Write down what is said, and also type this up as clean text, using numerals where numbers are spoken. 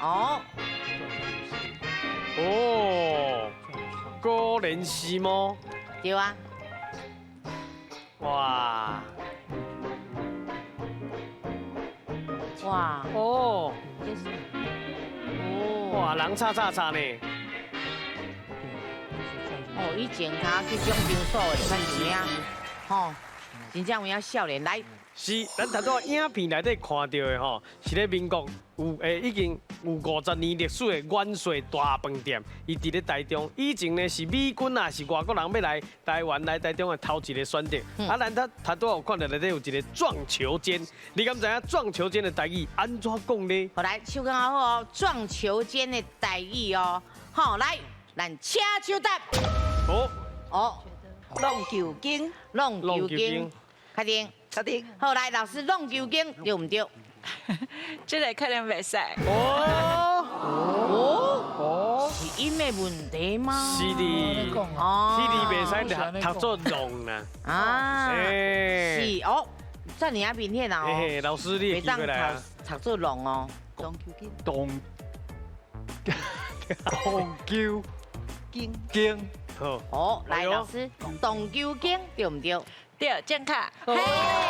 哦，哦，果然是嗎？對啊。哇！哇！哦！這是哦！哇，人吵吵吵呢！哦，以前他去獎金所的，看有影，吼，真正有影少年來。是，咱頭拄影片內底看到的吼，是咧民國有已經有50年歷史的元帥大飯店，伊佇咧台中。以前呢是美軍啊，是外國人欲來台灣來台中的頭一个選擇。啊，咱頭頭拄有看到內底有一个撞球間，你敢知影撞球間的台語按怎講呢？好來，手工好哦，撞球間的台語哦，好來，咱請手答。哦哦，弄球間，弄球間，確定。確定。好來，老師弄球間對毋對？這个可能袂使。哦哦哦，是音的問題嗎？是的，哦，是的，袂使讀讀做弄啦。啊，是哦，這爾明顯啊！哦，老師你會記過來啊？讀做弄哦，撞球間，動動球間間，好。哦，來老師，撞球間對毋對？對，正確。